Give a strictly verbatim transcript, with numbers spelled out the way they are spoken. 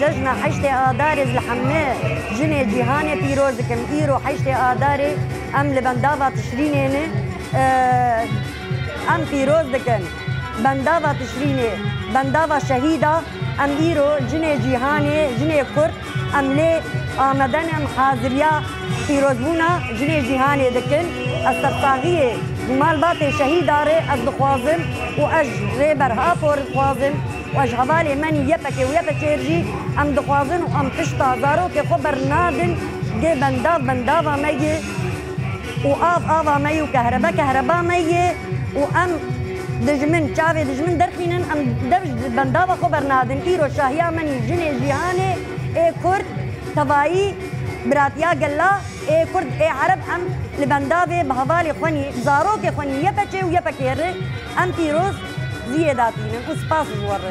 Cejna heştê Adarê ez li hemî jinê cîhanê pîroz dikim. Îro heştê Adarê em li bendava Tişrînê ne, e, em pîroz dikin. Bendava Tişrînê, bendava şehîda, em îro jinê cîhanê, jinê Kurd, em lê amade ne, em haziriya pîrozbûna jinê cîhanê dikin. Ez sersaxiyê û malbatê şehîda re ez dixwazim û ez ji Rêber Apo re dixwazim û ez ji hevalê me nî Y P G û Y P G re jî em dixwazin û em pişta zarokê xwe bernadin. Gê bendav bendava me ye û av ava me ye û kehrebe kehreba me ye û em dijmin, çavê dijmin derxînin, em dev ji bendava xwe bernadin. Îro şahiya me nî jinê cîhanê ê Kurd, tevayî biratiya gela ê Kurd, ê Ereb, em li bendavê bi hevalê xwe nî, zarokê xwe nî Y P G û Y P G re em pîroz ziyê datînin û spas ji we re.